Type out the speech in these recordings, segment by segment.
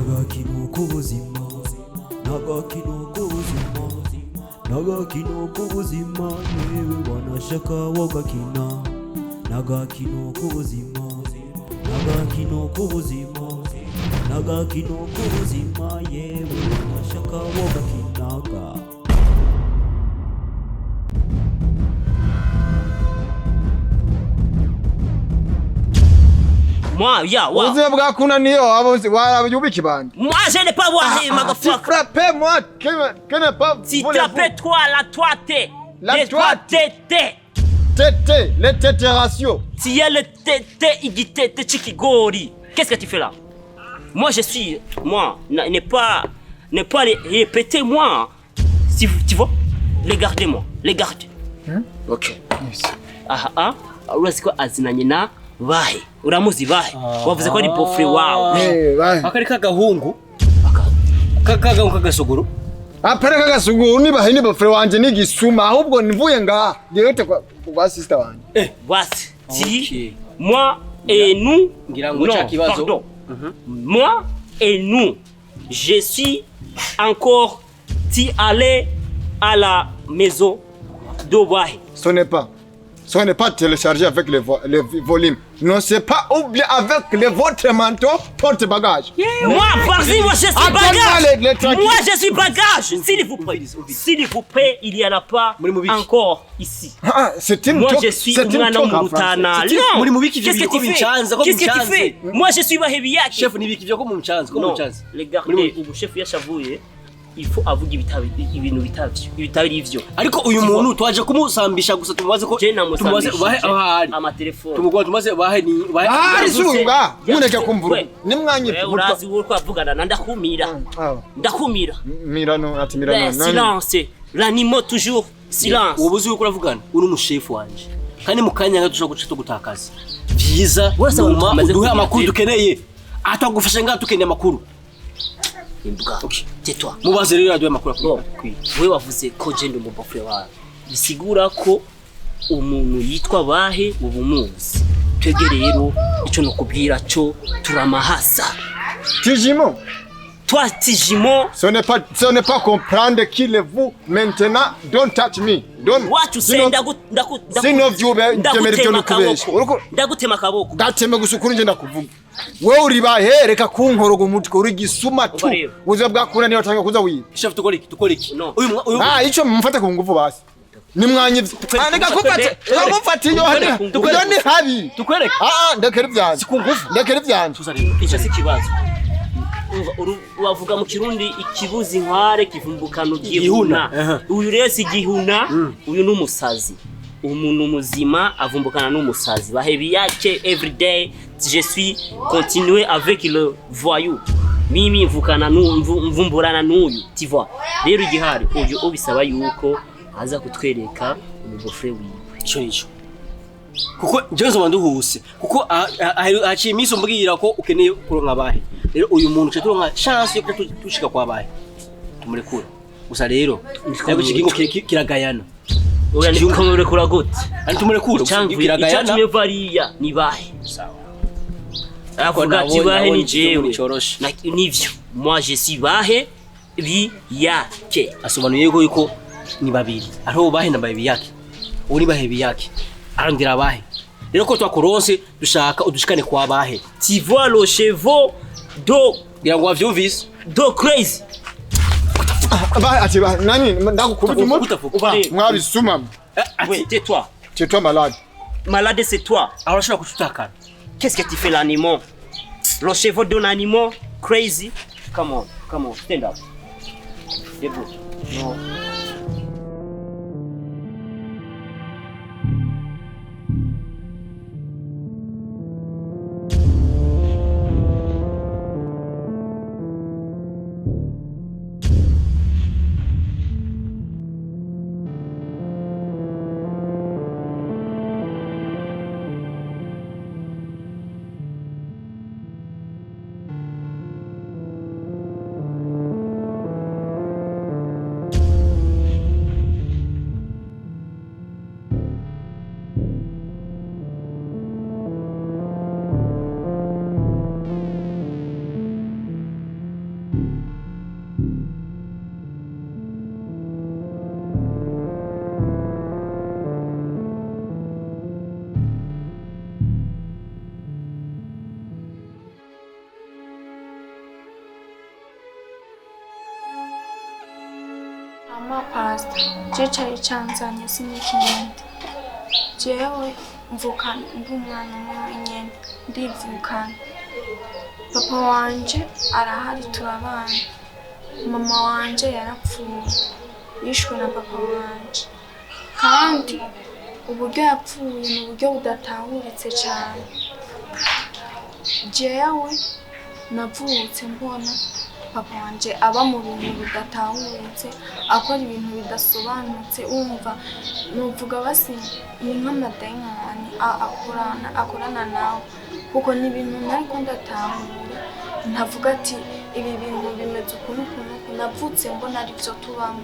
Nagakino k'ubuzima, nagakino k'ubuzima, nagakino k'ubuzima, yewe wanashaka wogakina. Nagakino k'ubuzima, nagakino k'ubuzima, nagakino k'ubuzima, yewe wanashaka wogakinaga. Moi, ya, wa. Ubuzima bwakunaniye waba ikibandi. Moi, je n'ai pas voir, Tu motherfucker. frappes moi que ne pas Si t'appelles toi, la toi, t'es. La Les toi, t'es, t'es. Tete, les tete ratio. Tu es le tete, igitete, chikigori. Qu'est-ce que tu fais là? Moi, je suis. Moi, n'est pas. N'est pas les répéter, moi. Si, tu vois? Regardez-moi. Regardez. Okay. Aha, ah. Urazi ko azinanye na Bahe. Uramuzi Bahe. Wavuze ko ari beau-frère wawe. Eh, bahe. Akari kagahungu kagahungu kagasuguru. Apere kagasuguru ni bahe ni beau-frère wanje ni gisuma ahubwo nivuye ngaha direct kwa sister wanje. Basi. Si Okay. moi et nous. Ngira ngo Non, ca kibazo. pardon. Moi et nous, je suis encore ti allé à la maison de Bahe. Ce n'est pas téléchargé avec les volumes. Non, c'est pas ou bien avec les votre manteau porte-bagage. Moi, par-ci, moi je suis Attends-moi, bagage. les tranquilles. Moi je suis bagage. S'il vous plaît, s'il vous plaît, il n'y en a pas Muri mubiki. encore ici. Ah, c'est une Moi talk- je suis c'est une umwana talk en w'umurutana. français. Non. Muri mubiki ivyo Qu'est-ce que bintu ko tu fais? bincanze, ko Qu'est-ce que tu bincanze. fais? Moi je suis Bahebiyaki. Chef nibiki ivyo ko mumcanze ko Non, mumcanze. regardez, ubu chef yashavuye, il faut avuga ibitabi ibintu bitavyo, ibitari ivyo. Ariko uyu muntu twaje kumusambisha gusa tumubaze ko Je tumubaze bahe namusambishije aho ari. amatelefone. Tumugwa tumaze bahe ni bahe. Ah, isunga muneke Yavuze- kumvura. We. Nimwanyibye. Wewe urazi wowe twavugana na ndakumira. Ndakumira. Mirano ati Mirano. Le silence. L'animo toujours silence. Ubu uzi yuko uravugana uri umushefu wanje. Kandi mu kanya gato dushobora guca tugutakaza. Vyiza Wese abantu numa tumaze uduhe kugira amakuru ati- dukeneye. Atagufasha ngaha dukeneye amakuru. Imbwa. Tais-toi. Mubaze rero aduhe amakuru Bon, akwiye. wewe wavuze ko je ndi umubofre wawe. Bisigura ko umuntu yitwa Bahe ubu muzi. Twebwe rero ico nokubwira cyo turamahasa. Tijimo. Toi Tijimo, Ce n'est pas comprendre qui le vous maintenant. Don't touch me. Don't. wacu se Sino- ndagu ndagu Sino vyube byemera ibyo nukubesha. Uriko ndagutema akaboko. gateme gusa ukuri nje ndakuvuga. Wewe uri bahe reka kunkoroga umutwe uri gisuma tu. Umva rero. Ubuzima bwakunaniye watanga kuza wiba. Chef tukora iki tukora iki? No. Uyu uyu Ah, ico mumfate ku nguvu basi. Nimwanyivye. Ah, reka kumfate. Reka kumfate iyo hano. Iyo ni habi. Tukwereke. Ah, ah, ndekera ivyanje. Si ku nguvu. Ndekera ivyanje. Tuza rero. Icyo si ikibazo. Umva, wavuga mu Kirundi ikibuza inkware kivumbukana Igihuna. igihuna. Aha. Uyu rero si igihuna, uyu ni umusazi. Umuntu muzima avumbukana n'umusazi. Bahebiyake every day je suis continué avec le voyou. Mimi mvukana mvumburana n'uyu, tu vois. Rero igihari uyu ubisaba yuko aza kutwereka umugofre wiwe. Ico nico. Kuko jewe nzoba nduhuse kuko haciye iminsi umbwira ko ukeneye kuronka abahe. Rero uyu muntu tuca turonka chance yo kuca tushika kwa bahe. Tumurekure. Gusa rero ariko ikigingo kiragayana. Oya ni kumurekura gute? Ari tumurekure gusa Icamvuye kiragayana. icatumye variya ni bahe. Sawa. Aravuga ati Nabonye- bahe ni nabonye ikintu jewe. coroshe. Nivyo. Moi je suis bahe biyake. Asobanuye yuko yuko ni babiri. Ariho bahe na bahe yake. Uri bahe biyake. Arondera bahe. Rero ko twakuronse dushaka udushikane kwa bahe. Tu vois le chevaux do Ngira ngo wavyumvise. do crazy. Bahe ati bahe nani ndakukubita umutwe. Utavuga. Mwabisuma. Oui, tais-toi. Tu es malade. Malade c'est toi. Aho urashobora kututakana. Qu'est-ce que tu fais l'animal? Le chevaux d'un animal crazy. Come on, come on, stand up. Debout. No. Hanyuma pasita, je cari canzanye sinikindi. Jewe mvuka ndi umwana umwe nyene, ndivukana. Papa wanje arahari turabana. Mama wanje yarapfuye, yishwe na papa wanje. Kandi uburyo yapfuye ni uburyo budatahuritse cane. Jewe navutse mbona papa wanje aba mu bintu bidatahuritse, akora ibintu bidasobanutse, wumva nuvuga basi ni nk'amadayimoni akorana nawe, kuko ni ibintu ntariko ndatahura, ntavuga ati ibi bintu bimeze uku n'uku n'uku. Navutse mbona arivyo tubamo.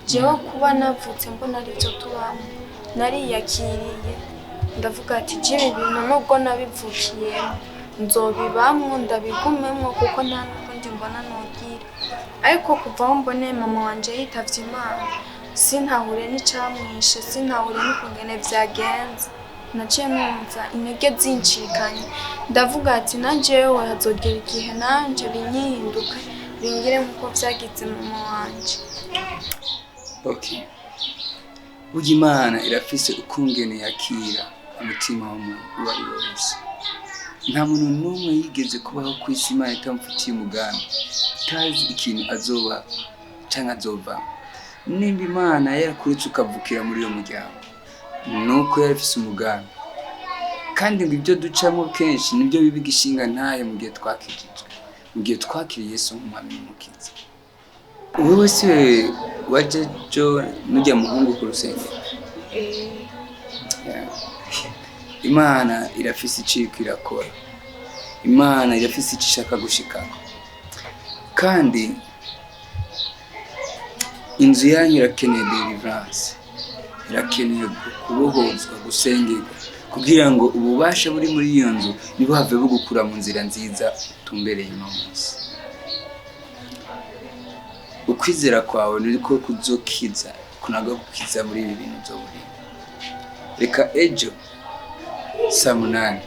Jewe kuba navutse mbona arivyo tubamo, nariyakiriye, ndavuga ati jewe ibi bintu nubwo nabivukiyemo nzobibamwo, ndabigumemwo, kuko nta n'ukundi mbona nogira. Ariko kuva aho mboneye mama wanje yitavye Imana, sintahure n'icamwishe, sintahure n'ukungene vyagenze, naciye numva intege zincikanye, ndavuga ati na jewe hazogera igihe nanje binyihinduke, bingire nk'uko vyagize mama wanje. Okay. Burya Imana irafise ukungene yakira umutima w'umuntu uwo ari we wese. Nta muntu n'umwe yigeze kubaho ku isi Imana itamufitiye umugambi, utazi ikintu azoba canke azovamwo. Nimba Imana yarakuretse ukavukira muri uyo muryango, nuko yarafise umugambi. Kandi ngo ibyo ducamo kenshi nibyo biba igishinga ntahe mu gihe twakijijwe, mu gihe twakiriye Yesu nk'umwami n'umukiza. Wewe si waje jo nujya muhungu ku rusengero? Yeah. Imana irafise ico iriko irakora, Imana irafise ico ishaka gushikako, kandi inzu yanyu irakeneye deliverance, irakeneye kubohozwa, gusengerwa, kugira ngo ububasha buri muri iyo nzu ntibuhave bugukura mu nzira nziza utumbereye uno munsi. Ukwizera kwawe niko kuzokiza, kunaga gukiza muri ibi bintu uzoburimo. Reka ejo saa 8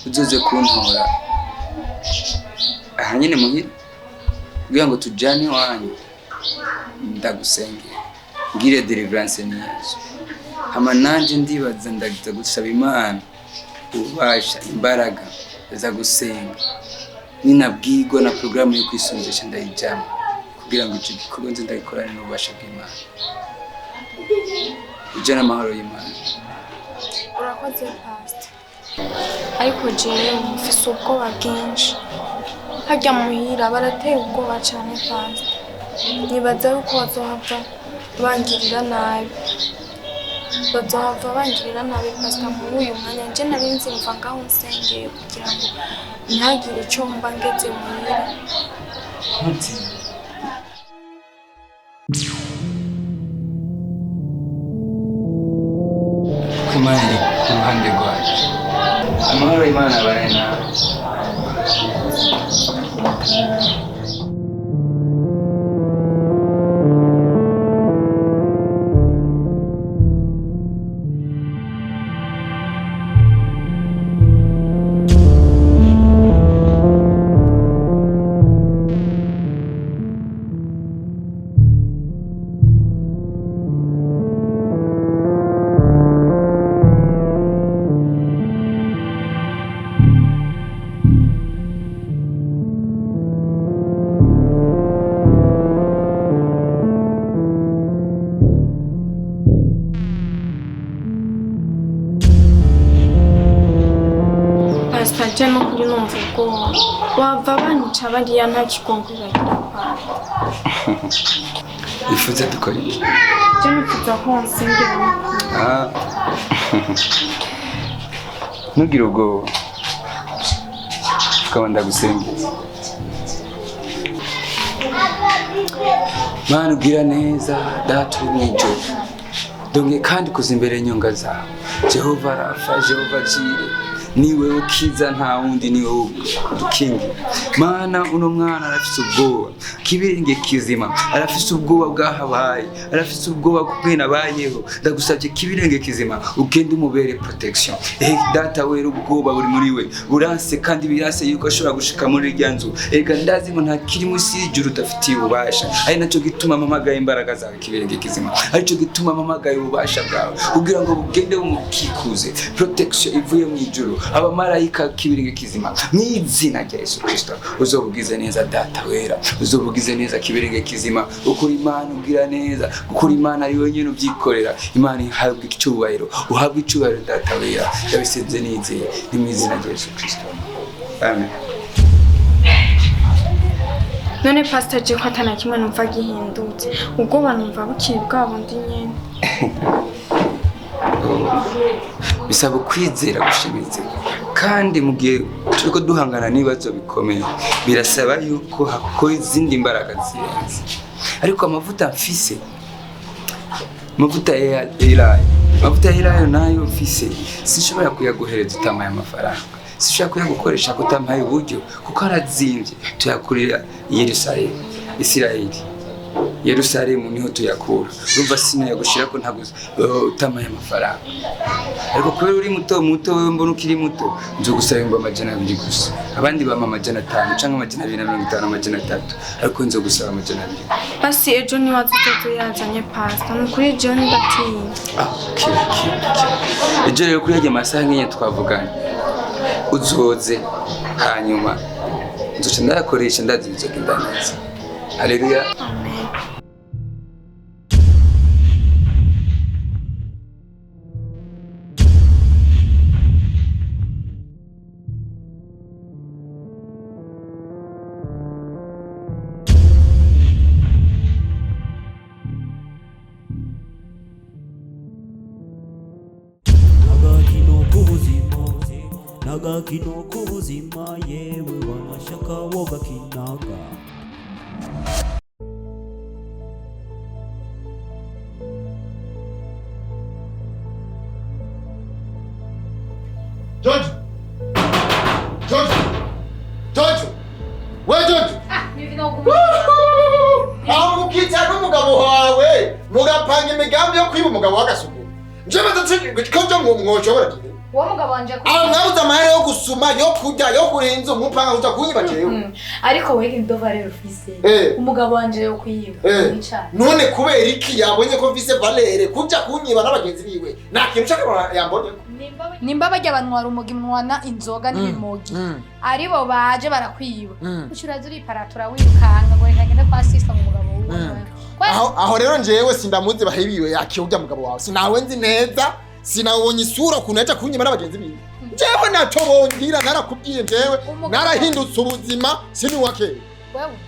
uzoze kuntora aha nyene muhira, kugira ngo tujane iwanyu, ndagusengera ngire deliverance ni Yesu. Hama nanje ndibaza ndaza gusaba Imana ububasha, imbaraga za gusenga, ninabwirwa na porogaramu yo kwisonzesha ndayijamo, kugira ngo ico gikorwa nze ndagikorane n'ububasha bw'Imana. Uje n'amahoro y'Imana. Urakoze pasita, ariko jewe mfise ubwoba bwinshi. Harya muhira barateye ubwoba cane pasita, nibaza yuko bazohava bangirira nabi, bazohava bangirira nabi pasita. Muri uyu mwanya nje nari nzimva ngaho nsengeye kugira ngo ntihagire ico mba ngeze muhira. Ko Imana iri ku ruhande rwacu. Amahoro y'Imana abane nawe. Pasita, je nukuri numva ubwoba, wava banyica bariya nta kigongo bagira pasita. Wifuza dukora iki? Je nifuza ko wansengera nukuri. Ah. Ntugire ubwoba, ukaba ndagusengera. Mana ugira neza, Data uri mu ijuru, dongeye kandi kuza imbere y'inyonga zawe. Jehova Rafa, Jehova Jire, Ni wewe ukiza, nta wundi, ni wowe udukingira. Mana, uno mwana arafise ubwoba, Kibirenge Kizima arafise ubwoba bwahabaye, arafise ubwoba bw'ukungene abayeho. Ndagusabye Kibirenge Kizima, ugende umubere protection. Data wera, ubwoba buri muri we buranse, kandi birase yuko ashobora gushika muri irya nzu. Erega ndazi ngo nta kiri munsi y'ijuru udafitiye ububasha, ari nacyo gituma mpamagaye imbaraga zawe, Kibirenge Kizima, aricyo gituma mpamagaye ububasha bwawe kugira ngo bugende bumukikuze, protection ivuye mu ijuru, abamarayika. Kibirenge Kizima, mu izina rya Yesu Kristo, uzobugize neza. Data wera, uzobugize neza Kibirenge Kizima, ukuri Imana ubwira neza, ukuri Imana ari wenyine ubyikorera. Imana ihabwa icyubahiro, uhabwe icyubahiro, Data wera. Yabisenze nizeye, ni mu izina rya Yesu Kristo, amen. None pastor, je ko atana kimwe numva gihindutse, ubwoba numva bukiri bwa bundi nyene. Bisaba kwizera gushimitse, kandi mu gihe turiko duhangana n'ibibazo bikomeye birasaba yuko hakora izindi mbaraga zirenze. Ariko amavuta mfise, amavuta ya Elayo, amavuta ya Elayo nayo mfise, sinshobora kuyaguhereza utampaye amafaranga, sinshobora kuyagukoresha kutampaye uburyo, kuko arazimvye. Tuyakurira i Yerusalemu, Isirayeli, Yerusalemu niho tuyakura. Urumva sinayagushirako ntabwo utampaye amafaranga. Ariko kubera uri muto muto, wewe mbona ukiri muto, nzogusaba 200,000 gusa. Abandi bampa 500 canke 250, 300, ariko nzogusaba 200. Basi ejo niwaza uzoza yazanye, pastor, ni ukuri jewe ndatinya. Ah, okay. Ejo rero kuri yarya masaha nk'iyo twavuganye uzoze, hanyuma nzoca ndayakoresha, ndazi bizogenda neza. Haleluya. Amen. Nagakino k'ubuzima, nagakino k'ubuzima, yewe wanashaka wogakinaga. Jojo! Jojo! Jojo! We Jojo! Aho mukica n'umugabo wawe mugapanga imigambi yo kwiba umugabo w'agasuku. Nje badatse ko byo mwoshobora kide. Uwo mugabo wanje. Aho mwabuze amahera yo gusuma, yo kurya, yo kuriha inzu, mupanga kuja kunyiba jewe. Ariko wega indova rero ufise, umugabo wanje yo kwiba nicana. None kubera iki yabonye ko mfise valeur kuja kunyiba n'abagenzi biwe? Nta kintu caka yambonye. Nimba bajya banywa urumogi, mwana inzoga n'ibimogi, aribo baje barakwiba, uca uraza uriparatura wirukanga ngo reka ngende kwa sister, mu mugabo wiwe. Aho rero njewe sindamuzi bahibiwe yakiye urya mugabo wawe. Sinawe nzi neza, sinabonye isura ukuntu yaja kunyiba n'abagenzi biwe. Jewe naco bongira, narakubwiye njewe narahindutse ubuzima, sini wa kera.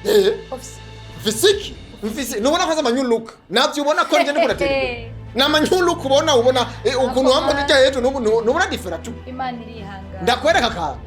Wewe ofisi. Mfise iki? Mfise nubona ko amanyuluka. Navyo ubona ko nje ndiko natera imbere. Namanyuluka ubona ukuntu wambona ijya hejuru nubu nubona différent tu. Imana irihangana. Ndakwereka akantu.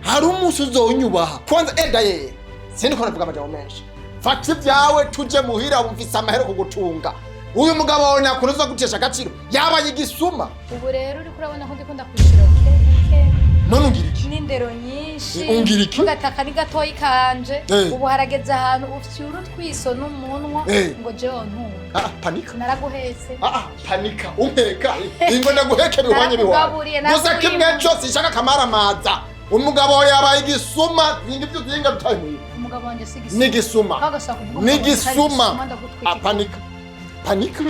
Hari umunsi uzonyubaha. Kwanza eda yeye. Sindi ko navuga amajambo menshi. Fata ibyawe tuje muhira, mfise amahera kugutunga. Uyu mugabo wawe nakuntu uza gutesha agaciro. Yabaye igisuma. Ubu rero uriko urabona ko ndiko ndakwishura buke buke. None ungira iki? N'indero nyinshi. Ungira iki? Mugataka ni gatoyi kanje. Ubu harageze ahantu ufyura utwiso n'umunwa ngo jewe ntunga. Ah, panika. Naraguhetse. Ah, panika. Umpeka. Ingo ndaguheke bihwanye bihwanye. Narakugaburiye, Gusa narakuriye. kimwe cyose ishaka kamaramaza. Umugabo wawe yabaye igisuma, zinga ibyo zinga dutaye muhira. Umugabo wanje si igisuma. Ni igisuma. Kagasaba kuvuga Ni umugabo wanje atari igisuma. ndagutwika. Ah, panika. Panika.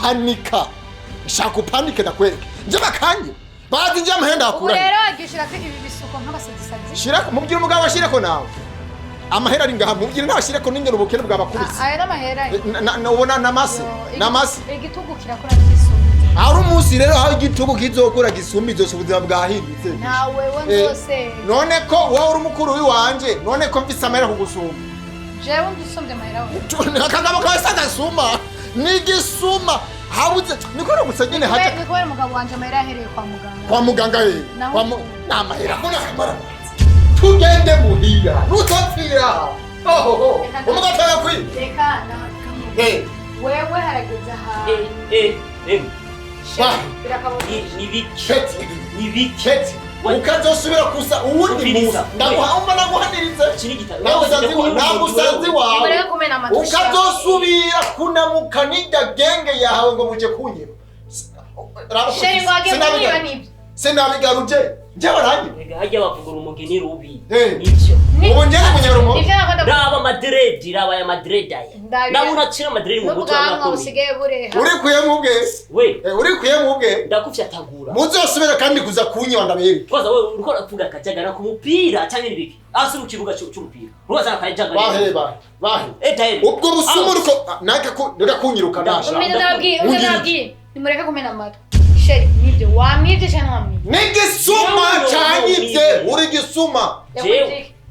Panika. Shaka upanike ndakwereke. Nje bakanye. Bazi nje amahenda Ubu akura. rero wagiye ushirako ibi bisuko nk'abasazisazi. Shirako, mubwire umugabo ashireko nawe. Amahera ari ngaha, mubwire nawe ashireko n'ingene ubukene bwabakubise. Aya n'amahera. Ubona namase. Namase. Igitugu kirakura n'igisumba. Hari umunsi rero aho igitugu kizokura gisumba izo, ubuzima bwahindutse. Ntawe we nzose. None ko wowe uri umukuru w'iwanje, none ko mfise amahera kugusumba. Jewe ndusumbye amahera we. Akagabo kawe si agasuma, ni igisuma. Habuze niko no gusa nyine haja. Ni kubera umugabo wanje amahera yahereye kwa muganga. Kwa muganga he? Naho- Kwa mu ni amahera ko nakamara. Tugende muhira nutopfira ohoho umugabo atayakwiye. Reka ndakubwira. Wewe harageze ahantu. Eh, eh, Ba. Birakabona. Ni biki? Keti. Ni biki? Keti. Ukazosubira kusa uwundi musi ndaguha umva naguhanirize nagusanze iwawe ukazosubira kunamuka n'irya genge yawe ngo muje kunyiba. Sinabigaruje njyewe aranyiba. Rega hajya bavuga urumogi ni rubi nivyo. Ubu njyewe umunyarumogi raba madredi, raba aya madredi aya nawe unacira madredi mu mutwe urikuye mubwe we urikuye mubwe ndakufyatagura muzosubira kandi kuza kunyiba ndabereke. Kwanza wewe uriko uravuga akajagara ku mupira cyangwa ibiki asi mu kibuga cy'umupira urazana akajagara bahe bahe bahe ubwo busumu uriko naka kunyiruka nasha ndababwiye nimureke kumena amatwi. Sheri nibyo wamwibye cyangwa wamwibye? N'igisuma cyanyibye uri gisuma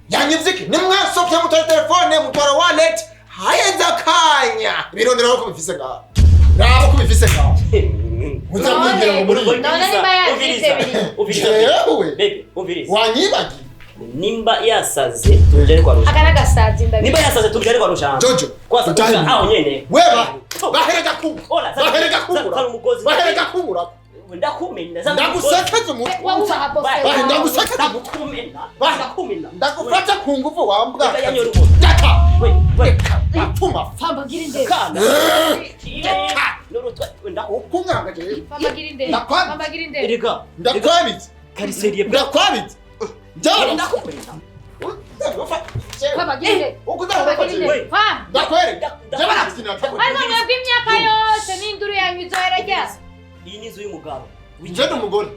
yanyibye iki? Nimwasopye mutwara telefone mutwara wallet haheze akanya birondera ko bifise ngaho raba ko bifise ngaho muzamwibwira ngo muri none nimba yanyibye biri wanyibagiye nimba yasaze tujare kwa Rushana. Akana gasazi ndabi nimba yasaze tujare kwa Rushana. Jojo kwa aho nyene weba baherega kubura baherega kubura baherega kubura ndakumena ndagusakaza umutwe bahe ndagusakaza ndakumena ndakumena ndagufata ku nguvu wambwa daka we we apfuma famba gira indebe kana ukunga je famba gira indebe famba gira indebe erega ndakwabitse kariseriye ndakwabitse njyewe ndakumena famba gira indebe ndakwere njyewe nakusinira ariko mwebwe imyaka yose n'induru yanyu izohera ryari? Iyi ni inzu y'umugabo. Nje ni umugore.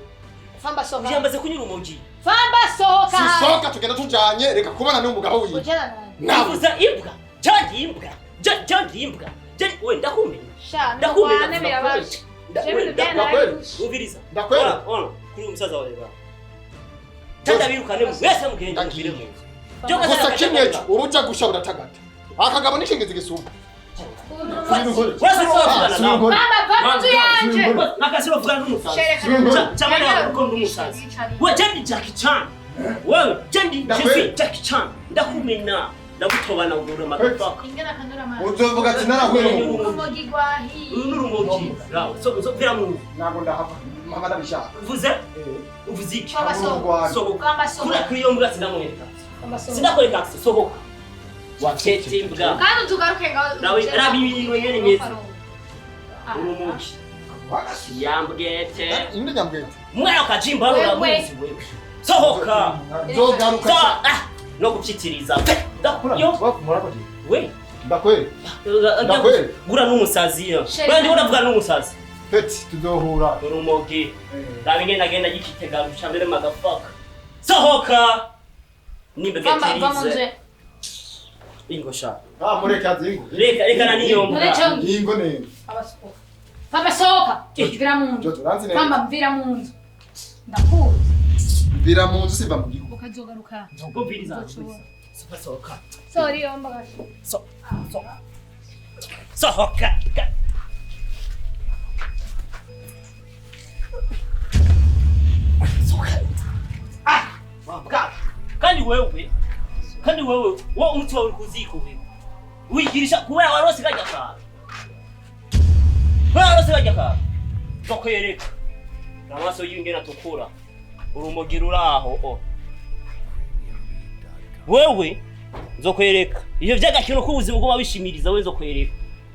Famba sohoka. Yamaze kunyura umugi. Famba sohoka. Sisohoka tugenda tujanye reka kubana n'umugabo wiwe. Ujana navuza imbwa. Jandi imbwa. Jandi imbwa. Jandi we ndakumenya. Sha ndakumenya. Ndakumenya. Ndakwere. Umviriza. Ndakwere. Ona kuri umusaza wawe ba. Tanda birukane mwese mugende mubire mu nzu. Gusa kimwe cyo uruja gusha buratagata. Akagabo nishingize gisumba. Mama va mu nzu yanje. Nakasiro vugana n'umusazi. Chamana uko n'umusazi. We Jandi Jackie Chan. Wewe Jandi Jackie Chan. Ndakumena. Ndagutobana ugura motherfucker. Ingana kanura mama. Uzovuga ati narahuye n'urumogi gwahi. N'urumogi. Rawo. So vira mu. Ntabwo ndahava. Mama ndabishaka. Uvuze? Uvuze iki? Sohoka. Kura kuri yo mbwa sinamwereka. Sinakwereka sohoka. Wakete imbwa. Kandi tugaruke ngaho. Rabi ibintu nyene meze. Urumogi. Yambwete. Inde nyambwete. Mwana ukajimba uramuzi wewe. Sohoka. Zogaruka. Ah, no gupyitiriza. Yo. We. Ndakwere. Ndakwere. Gura n'umusazi yo. Wewe ndi uravuga n'umusazi. Peti tuzohura. Urumogi. Rabi ngenda genda gikitega gucambere motherfucker. Sohoka. Nimbegetirize. Ingo sha. Ah mureke azingo. Reka reka na niyo. Ingo ne. Abasohoka. Famba sohoka. Mvira mu nzu. Famba mvira mu nzu. Ndakuzi. Mvira mu nzu siva mu gihugu. Ukazogaruka. Ngumviriza. Sohoka sohoka. Sorry yomba gasho. So so. Sohoka. Sohoka. Ah! Wabwa. Kandi wewe kandi wewe wo umuti wawe kuziko wewe. Wigirisha kubera warose kajya ka. Kubera warose kajya ka. Tokwereka. Amaso y'ingena tukura. Urumogi ruraho o. Wewe nzokwereka. Iyo vyagakino ko ubuzima bwo wabishimiriza wewe nzokwereka.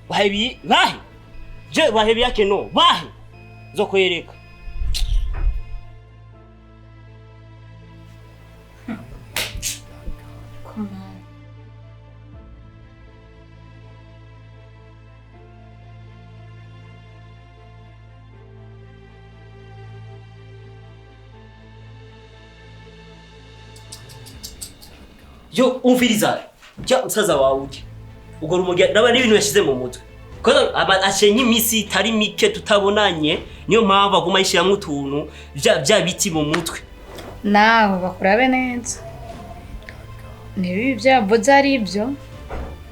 Bahe bahe. Je bahe yake no. Bahe. Nzokwereka. Yo umviriza jya musaza wawe ujye ubwo rumogi raba n'ibintu yashize mu mutwe kuko ashenye iminsi itari mike tutabonanye niyo mpamvu aguma yishyiramo utuntu bya biti mu mutwe nawe bakurabe neza niba ibyo ari ibyo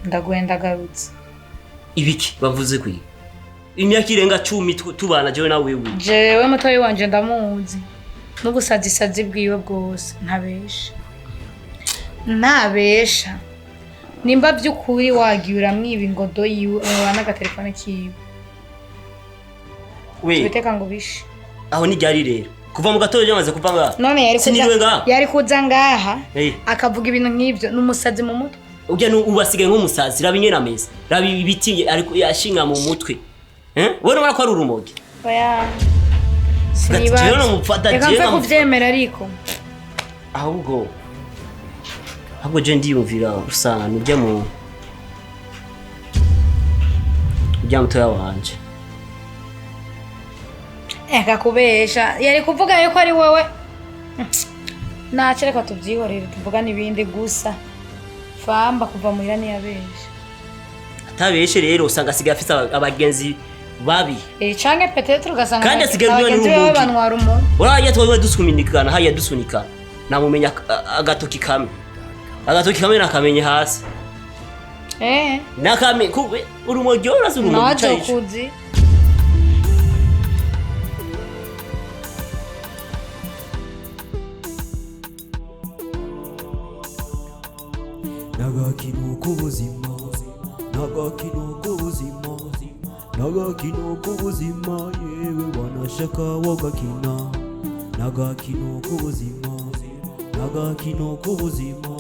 ndaguhendagarutse ibiki bavuze kwiga imyaka irenga 10 tubana jewe nawe wewe jewe mutoyi wanje ndamuzi n'ubusazisazi bwiwe bwose ntabesha ntabesha nimba by'ukuri wagiye uramwiba ingodo yiwe umubana agatelefone kiwe we biteka ngo bishe aho ni ryari rero Kuva mu gatondo yamaze kuva ngaha. None yari Siniriwe kuza ngaha. yari kuza ngaha Eh. akavuga ibintu nk'ivyo, n'umusazi mu mutwe. Ujya ubu asigaye nk'umusazi, raba ingene ameze. Raba ibiti ariko yashinga mu mutwe. Eh? Wewe urabona ko ari urumogi. Oya. Jewe Sinibaza. namufata, Reka jewe mfe namufata. kuvyemera ariko. Ahubwo je ndiyumvira usanga ujya mu ujya mutoya wanje. Eka kubesha. Yari kuvuga yuko ari wewe. Nace reka tubyihorere tuvugane ibindi gusa. Famba kuva muhira ntiyabesha. Atabeshe rero usanga asigaye afise abagenzi babi. Eh, canke peut-être ugasanga Kandi asigaye arwana abagenzi n'urumogi. bawe bantwara umuntu. Urajya twari dusunikana, hajya dusunikana. Namumenya agatoki kamwe. Agatoki kamwe nakamenye hasi. Eh. Nakame kube urumogi urazi urumogi Nazo caico. kuzi. N'agakino k'ubuzima, n'agakino k'ubuzima, n'agakino k'ubuzima, yewe wanashaka wagakina. N'agakino k'ubuzima, n'agakino k'ubuzima.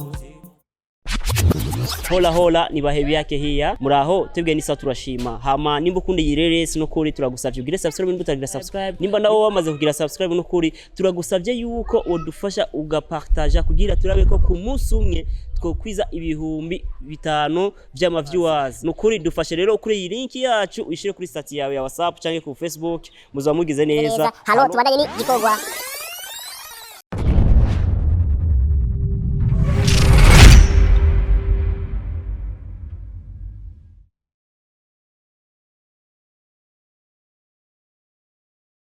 Hola hola, ni bahebi yake hiya muraho twebwe nisa turashima. Hama nimba ukunda iyi reresi nukuri turagusavye ugire subscribe, nimba utagira subscribe, nimba nawe wamaze kugira subscribe nukuri turagusavye yuko wodufasha ugapartaja kugira turabe ko ku munsi umwe twokwiza 5000 vy'ama viewers. Nukuri dufashe rero kuri iyi link yacu uyishire kuri status yawe ya WhatsApp canke ku Facebook, muzaba mugize neza. Halo, tubandanye n'igikorwa.